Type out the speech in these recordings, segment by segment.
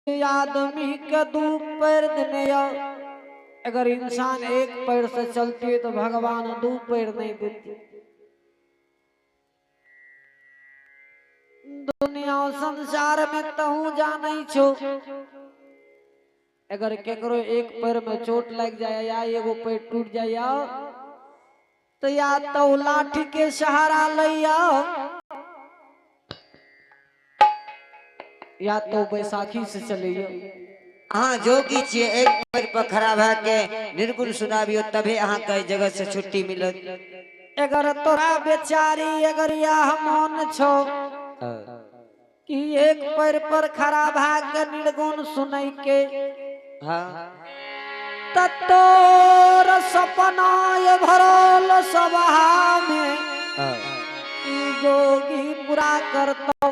आदमी के दू पैर देने या, अगर इंसान एक पैर से चलती है तो भगवान दू पैर नहीं देती। दुनिया संसार में तहु जानै छो, अगर केकरो एक पैर में चोट लग जाए या एगो पैर टूट जाए तो या तो लाठी के सहारा लैया या तो बैसाखी से चलियो। अहाँ जोगी छियै, एक पैर पर खड़ा भए के निर्गुण सुनाबियो तबे अहाँके एहि जगह से छुट्टी मिलत। अगर तोरा बेचारी अगर यह मन छो कि एक पैर पर खड़ा भए के निर्गुण सुनै के, त तोर सपना ये भरल सभा में ई जोगी पूरा करतौ।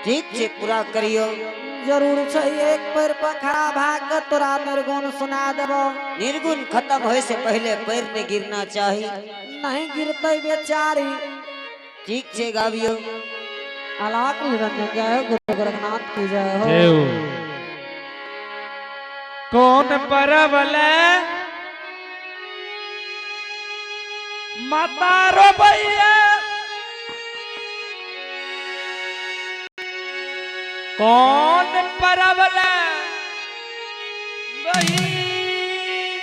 ठीक छै, पूरा करियो। जरूर छै, एक पैर पर खड़ा भए के तोरा निर्गुण सुना देबो। निर्गुण खत्म होय से पहले पैर नहीं गिरना चाही। नहीं गिरतै बेचारी। ठीक छै, गाबियो। अलाक निरंजन जय हो, गुरु गोरखनाथ की जय हो। जय हो। कौन परवल माता रो भैया, कौन परवल बहिन,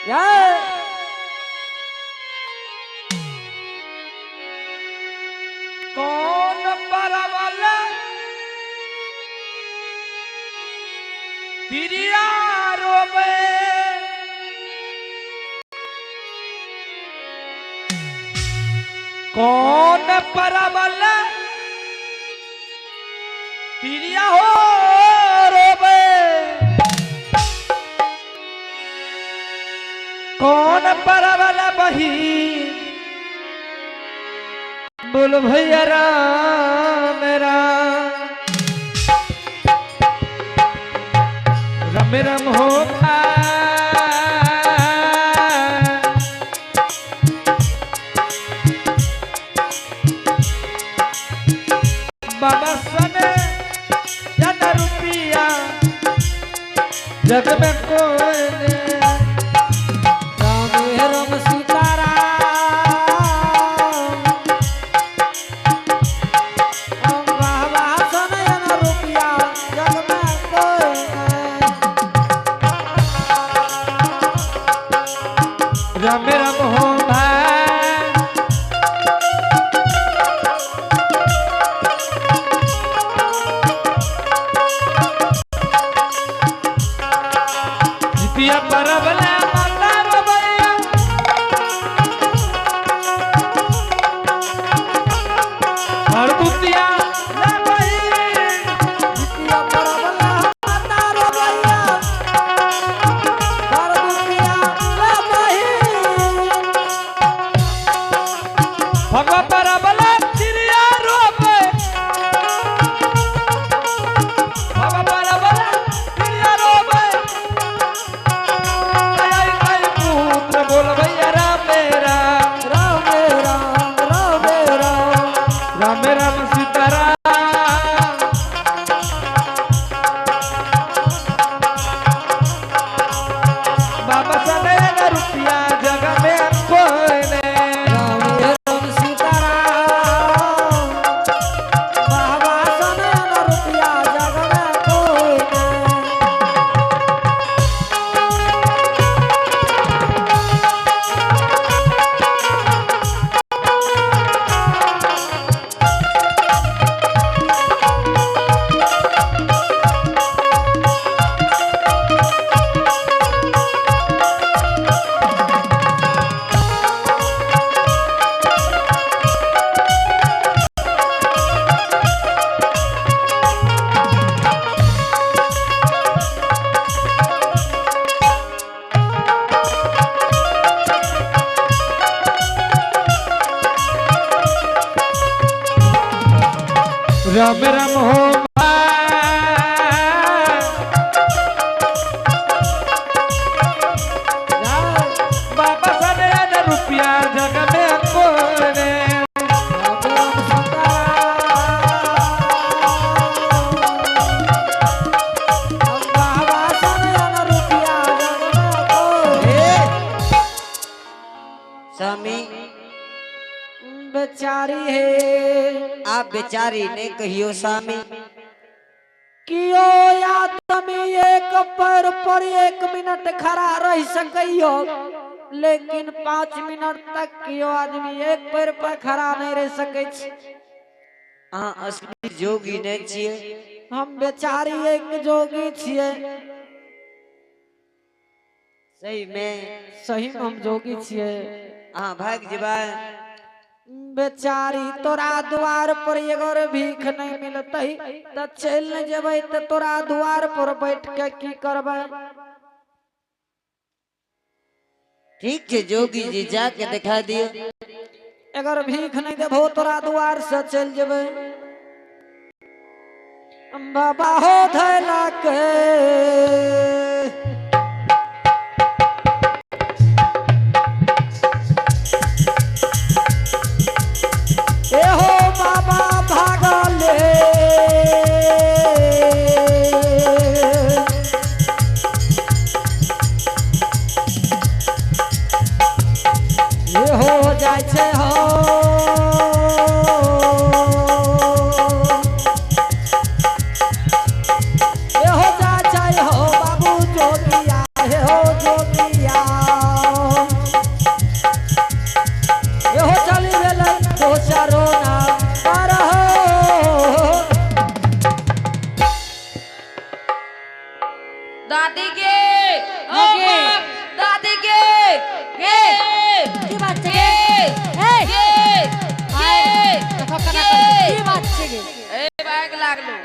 जय। कौन परवल तिरिया रोबे, कौन परवल तिरिया हो रोबे, कौन परवल बहिन, बोल भैया राम राम रम रम हो भाई। बाबा सन जन रुपिया जग में कोई नहीं। राम राम सीताराम, बाबा सन रुपया जग में कोई नहीं। रम रम हो भाई। जितिया परबला माता रबैया, और दुतिया ले बहिन। जितिया परवला माता रोबैया, कर दुतिया ले बहिन। भगवा परबला चिड़िया रोपे, भगवा परबला चिड़िया रोपे। आप बेचारी ने कहियो सामी। कियो आदमी एक पैर पर 1 मिनट खड़ा रह सकैयो, लेकिन 5 मिनट तक कियो आदमी एक पैर पर खड़ा नहीं रह सकै छै। अहाँ असली जोगी ने छियै। हम बेचारी एक जोगी छियै। सही में? सही में हम जोगी छियै। अहाँ भागि जेबै। बेचारी तोरा द्वार पर अगर भीख नहीं मिलतै त चलि नहीं जेबै, त तोरा द्वार पर बैठ के की करबै? ठीक छै जोगी जी, जाके देखा दियौ। अगर भीख नहीं देबहो तोरा द्वार से चलि जेबै। बाबा हो धैला के ए हो बाबा भागले, ए हो जाइ छै हो, ए हो जाइ छै हो बाबू जोगिया, हे हो जोगिया, ए हो चली गेलै दोसरो नाम पर हो। दादी गे, ओ गे। दादी गे, गे। की बात छै गे? गे? हे। गे। आय, गे। देखो केना गे। करै छै। की बात छै गे? ए बैग लागलो।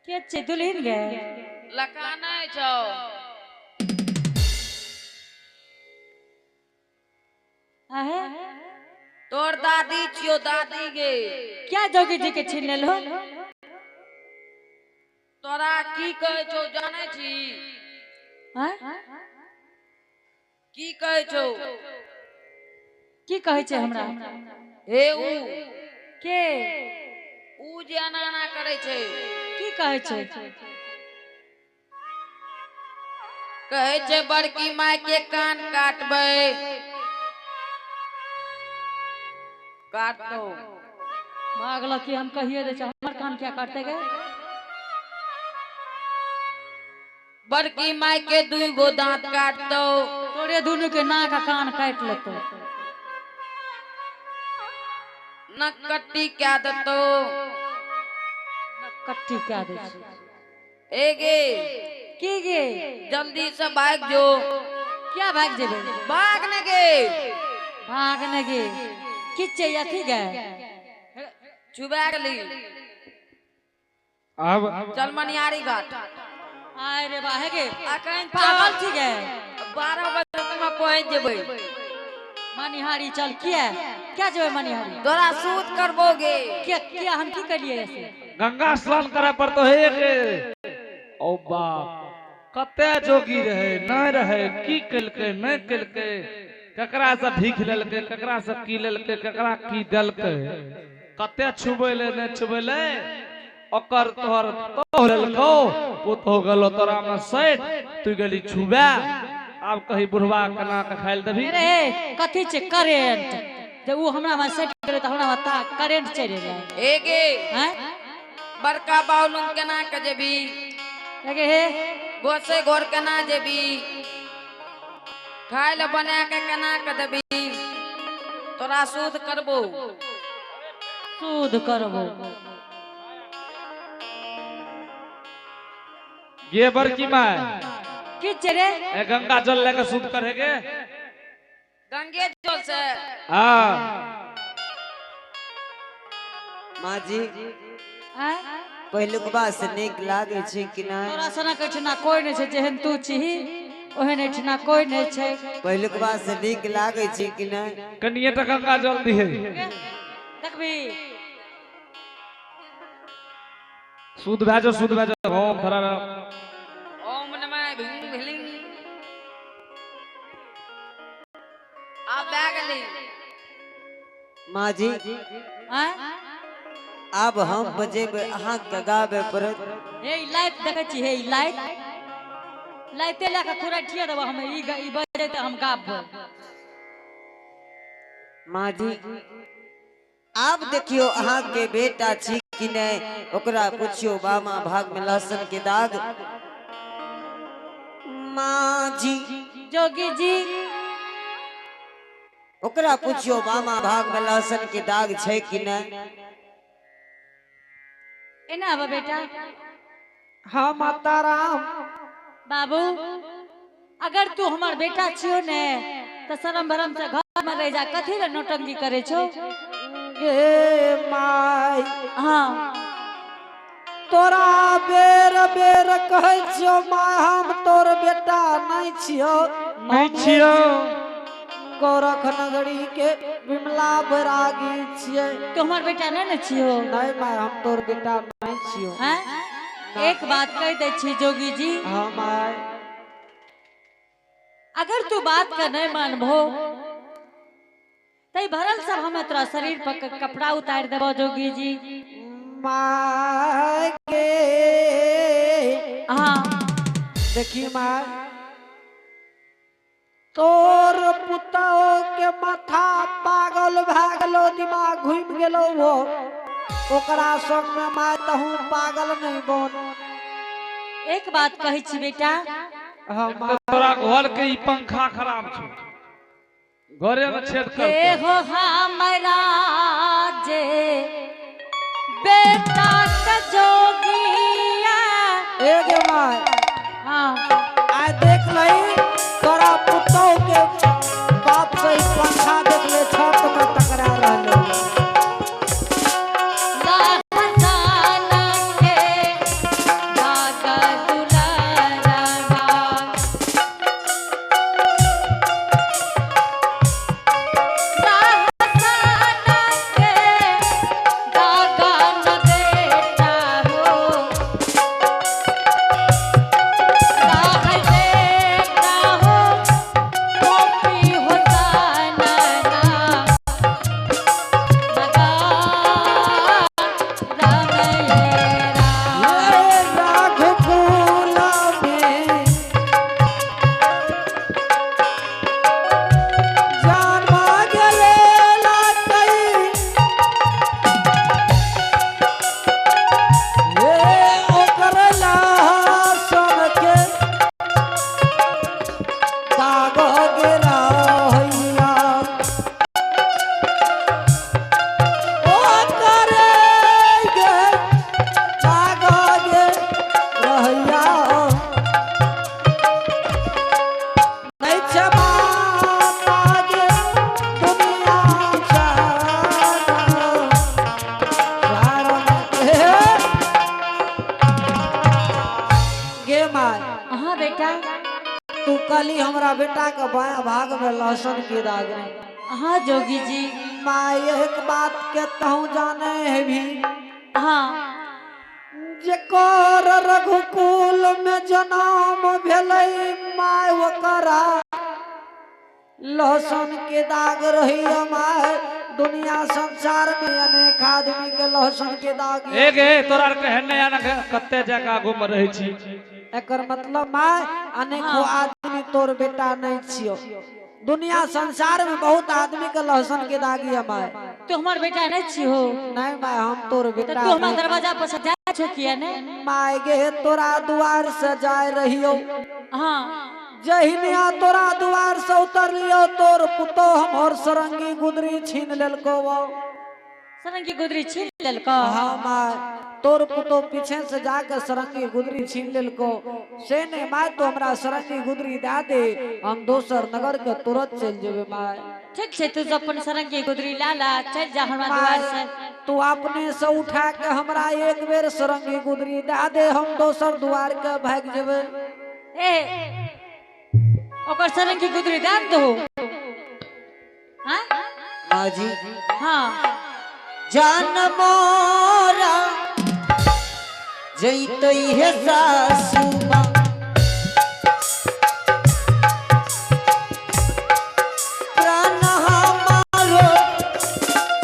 के छै दुल्हन गे? लकानै छौ। आहे। तोर दादी छियो, दादी गे। क्या जोगी जी के छीन लेलहो? तोरा की कहै छौ जानै छी? आँय? की कहै छौ? की कहै छै हमरा? हे ऊ। के? ऊ जे एना एना करै छै। की कहै छै? कहै छै बड़की माय के कान काटबै, काटतो। भागल की हम कहिए दै छै, हमर कान क्या काटते गे? बड़की माय के 2 गो दांत काटतो। तोरे दुनू के नाक आ कान काटि लेतौ। नकट्टी क्या देतो। कट्टी क्या दै छै? ए गे। की गे? जल्दी से भाग जो। क्या भाग जेबै? भाग ने गे। भाग ने गे, की छै अथी गे? छुबा गेली। अब चल मनियारी घाट। आय रे बा, हे गे। अखन पागल छी गे? 12 बजे तक हम पहुँच जेबै। मनिहारी चल। किया क्या जेबै मनिहारी? तोरा सूत करबोगे। किया किया, हम की करिए ऐसे? गंगा स्नान करे पड़तो हे गे। ओ बाप, कते जोगी रहे नहीं रहे, की केलकै नहीं केलकै, ककरा से भीख लेलकै, ककरा से की लेलकै, ककरा की देलकै, कते छुबैले नहीं छुबैले, ओकर तोहर तोह लेलकौ, पुतोह गेलो तोरा में सैठ, तू गेली छुबे, आब कही बुढ़वा केना के खाइल देबही? अरे हे, कथी छै करेंट जे ऊ हमरा में सेट गेलै तऽ हमरा में ता करेंट चढ़ि गेलै। ए गे। हैं? बड़का बाउलुंग केना के जेबी? गे हे। गोसे घोर केना जेबी? खाय ले बना के केना के देबी? तोरा सूद करबो। सूद करबो। गे बड़की माय। की छै रे? ए गंगा जल लेके सूद करेगे। गंगे जल से। हाँ। माँ जी। आँय? पहिलुकबा से नीक लागे छै कि नहि? तोरा सनक एहिठिना कोइ नहि छै, जेहन तू छीही ओहन एहिठिना कोइ नहि छै। पहिलुकबा से नीक लागे छै कि नहि? कनिए टा गंगा जल दिहे। देखबी। सूद भए जाओ, सूद भए जाओ, ओम धरा रह। ओम नमः भीम भीलिंग। आब भए गेली। माँ जी। आँय? आब हम बजेबै, अहाँ के गाबे पड़त। हे ई लाइट देखै छी, हे ई लाइट। लाइते लए के कुरैठिए देबो हम। ई ई बजे तऽ हम गाबबो। माँ जी, आब देखियो अहाँ के बेटा छी कि नहीं, ओकरा पूछियो बामा भाग में लहसुन के दाग। माँ जी, जोगी जी, ओकरा पूछियो बामा भाग में लहसुन के दाग छै कि नहीं। एना आबो बेटा। हाँ माता राम। बाबू, अगर तू हमर बेटा छियो ने तऽ शरम भरम से घर में रह जा, कथी ले नौटंकी करे छो? गे माय, हाँ। तोरा बेर बेर कहै छियो माय, हम तोर बेटा नहीं छियो। नहीं छियो। गोरख नगरी के विमला बैरागी छियै। तू हमर बेटा नहीं ने छियो? नहीं माय, हम तोर बेटा नहीं छियो। हैं? एक बात कह दै छी जोगी जी। हाँ माय। अगर तू बात का नहीं मानबो तई भरल सब हमें तोरा शरीर पर कपड़ा उतार देबो जोगी जी। माय के, हाँ। देखी माय, तोर पुतौ के माथा पागल भए गेलो, दिमाग घूमि गेलो, वो ओकरा संग में माय तहूँ पागल नहीं बन। एक बात कहै छी बेटा। हाँ माय। तोरा घर के ई पंखा खराब छौ, घरे में छेद के कर। हो हमरा जे बेटा के जोगिया। ए गे माय, हाँ। आइ देख लही, तोरा पुतौ के बाप से ई पंखा देख ले, छत में टकरा रहलो। लहसान के दागा दुलारवा, लहसान के दागा न बेटा हो, दाग बेटा हो, टोपी होता ना लगा राम राम। ये राघकुल में जन्म गेले लातई, हे ओकर लहसुन के दाग गेला हैया, ओकर गे दाग गे रहैया। नहीं छै माता गे दुनिया सारा, सारा हे। गे my, हाँ बेटा। तू कली हमरा बेटा के बाया भाग में लहसुन के दाग नहीं। हाँ जोगी जी। My, एक बात के तहु जाने है भी, हाँ। जेकर रघुकुल में जन्म भेलै my, ओकरा लहसुन के दाग रही। My, दुनिया संसार में अनेक आदमी के लहसुन के दाग। ए गे, तोरा आर के हेने आने के कते जगह आगू में रहै छी। एकर मतलब my, अनेको आदमी तोर बेटा नहीं छियो। दुनिया संसार में बहुत आदमी के लहसुन के दागी है my. तू हमर बेटा नहीं छियो? नहीं my, हम तोर तो बेटा तू हमर नहीं। दरवाजा पर से जाय छो किया ने? My गे, तोरा दुआर से जाय रहियो, हाँ। जहिनिया तोरा दुआर से उतरलियो, तोर पुतो हमर सरंगी गुदरी छीन लेलको वो। सरंगी गुदरी छीन लेलको? हाँ my, तोर पुतो पीछे से जाके सरंगी गुदरी छीन लेलको। से नहीं my, तो हमरा सरंगी गुदरी दे दे, हम दोसर नगर के तुरंत चल जेबे my. ठीक छै, तू अपन सरंगी गुदरी ला ला, चल जा हमरा दुआर से। तू अपने से उठा के हमरा एक बेर सरंगी गुदरी दे दे, हम दोसर दुआर के भाग जेबे। ए, ओकर सरंगी गुदरी दे दो। हाँ। माँ जी, हाँ। जान मोरा जैतई हे सासू माँ, प्राण हमारो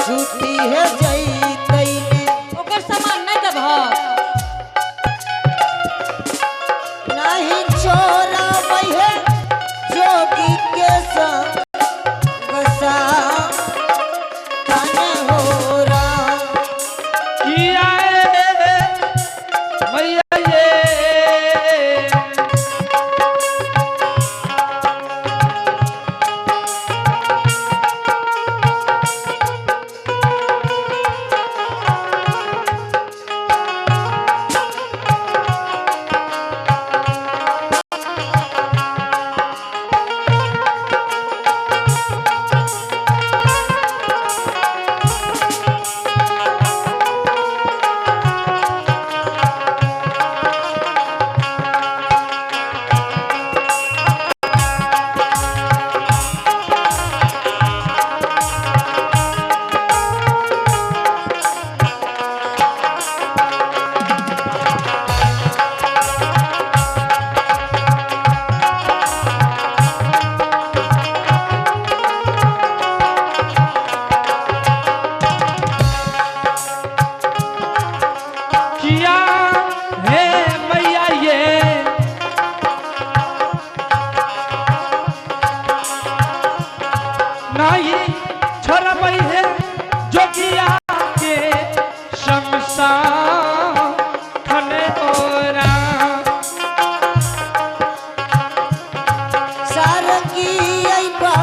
छुट्टी है जैतई ने। ओकर सामान नहीं देबह? नहीं छोरा। छोड़बै है जोगिया के शमशान खने ओरा। सारंगी अइबा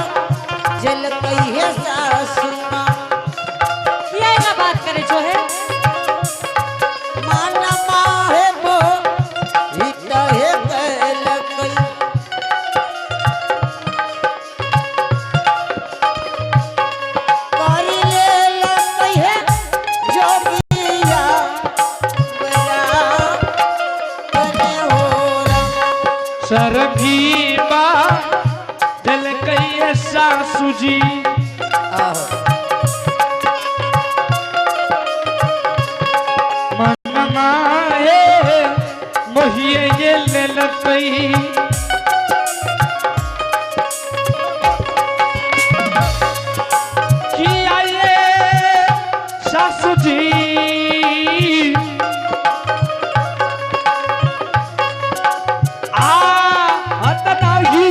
जल कहिए सासु माँ। किया एना बात करे छो हे? माना माहे बो हित हे कैलकई। करी लेलकै हे जोगिया बरा बने हो रा। सरगी बा दिल कहिए सासू जी। आहो। मन माहे मोहिए ये लेलकई। की आइए सासू जी आ हतना ही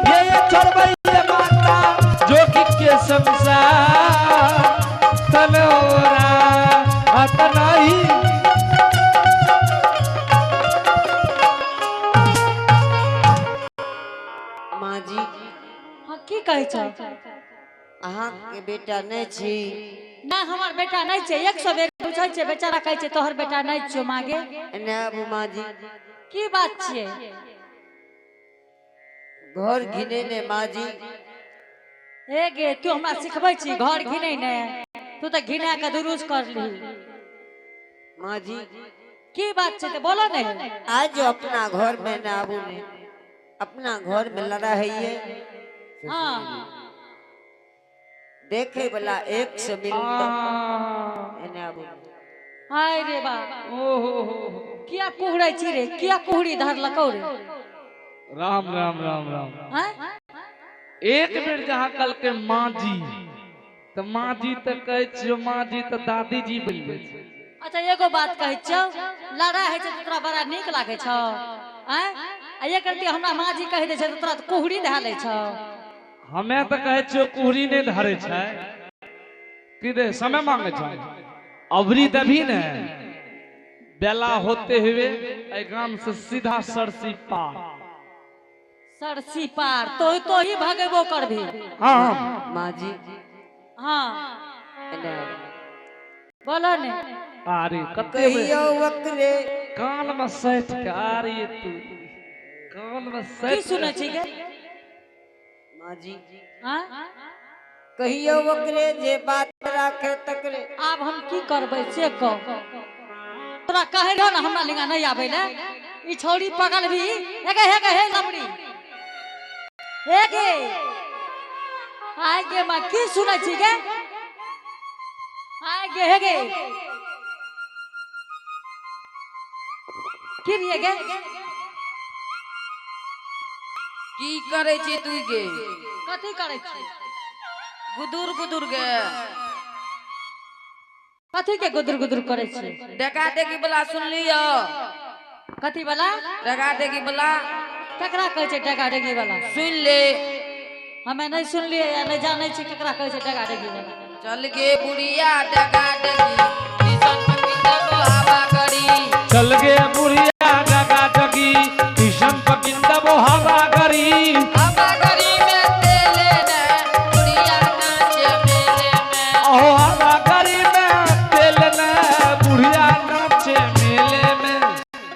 ये छोड़बै ये माता जोगी के शमशान तनोरा हतना ही। माँ जी। हाँ, की कहै छो? अहाँके बेटा नहि छी? ना, हमर बेटा नहीं छै। 100 बेर पूछै छै, बेचारा कहै छै तोहर बेटा नहीं छियो मागे। एने आबू माँ जी। की बात छियै? घर घिने ने माँ जी। हे गे, तू हमरा सिखबै छी घर घिनै ने? तू तऽ घिना के दुरुस्त कर ली। माँ जी। की बात छै तऽ बोलो ने। आज अपना घर में न आबू ने, अपना घर में लड़ाई है। हाँ। देखे वाला एक से मिलता। आ, एने आबू। हाय रे बा। ओ हो हो हो। किया कुहरै छी रे? किया कुहरी धरलकौ रे? राम राम राम राम। हैं? एक बेर जहाँ कल के माँ जी तऽ माँ जी तऽ कहै छियौ, माँ जी तऽ दादी जी बनि जाइ छै। अच्छा, एगो बात कहै छियौ, लड़ाइ होइ छै तऽ तोरा बड़ा नीक लागै छौ, आँय? आ एक रति हमरा माँ जी कहि दै छै तऽ तोरा तऽ कुहरी धए लै छौ। हमे तऽ कहै छियौ कुहरी नहि धरै छै की दे समय मांगे छै अबरी देबही ने बेला होते हुए एहि गाम से सीधा सरसी पार। सरसी पार तो ही भगेबो करबी। हाँ। माँ जी। हाँ। एने आबू। बोलो ने। अरे कते बेर कहियो ओकरे कान में सैठ के आरे तू कान में की सैठ सुनै छी गे? माँ जी। हाँ। कहियो ओकरे जे बात राखे तकरे। आब हम की करबै से कह। तोरा कहै रहो ने हमरा लिंगा नहीं आबै ले, ई छौड़ी पगल भी हे गे, हे गे, हे लबड़ी, हे गे, आय गे माँ, की सुनै छी गे? आय गे, हे गे, की रे गे? की करै छी तू गे? कथी करै छी? गुदुर गुदुर गे। कथी के गुदुर गुदुर करै छी? देखा देखी वाला सुनलियो? कथी वाला? देखा देखी वाला। केकरा कहै छै डेगा डेगी वाला? सुन ले। हमे नहीं सुनलियै या नहीं जानै छी केकरा कहै छै डेगा डेगी वाला। चल गे बुढ़िया डगा डगी किशन पकिंदो हवा करी। चल गे बुढ़िया डगा डगी किशन पकिंदा हवा करी। हवा करी में तेले ने बुढ़िया नाचे मेले में। अहो हवा करी में तेल ने बुढ़िया नाचे मेले में।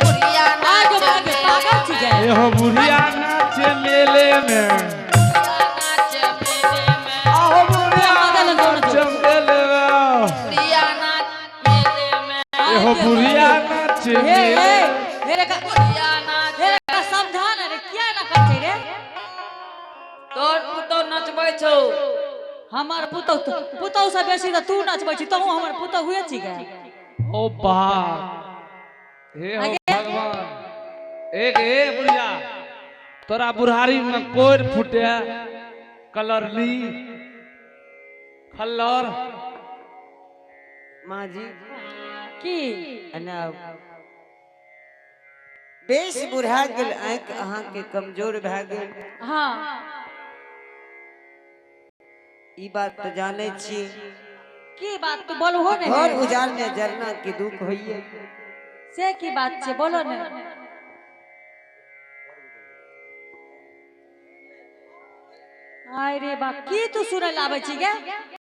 बुढ़िया आय गो नाचे माँ गे, पागल छी गे? एहो बुढ़िया नाचे मेले में। बुढ़िया नाचे मेले में। अहो बुढ़िया नाचे मेले में। बुढ़िया नाच मेले में। एहो बुढ़िया नाचे हे मेले हे में। हे रे का बुढ़िया नाच। हे रे का, समझा ने रे, किया ना करै छै रे? तोर पुतौ नचबै छौ। हमर पुतहु पुतहु से बेसी तऽ तू नचबै छी, तहु हमर पुतहु हुए छी गे। ओ बाप हे हो भगवान, एक हे बुढ़िया, तोरा बुढ़ारी में कोर फूटे कलरली खल्लर। माँ जी। की? एने आबू। बेस बुढ़ा गेल, आँखि अहाँके कमजोर भए गेल। हाँ। ई बात तो जाने छी। की बात तू बोलहो ने? घर उजाड़ने जरना के दुख होइए। से की बात छै बोलो ने। आय रे बा, की तू सुनै ला आबै छी गे?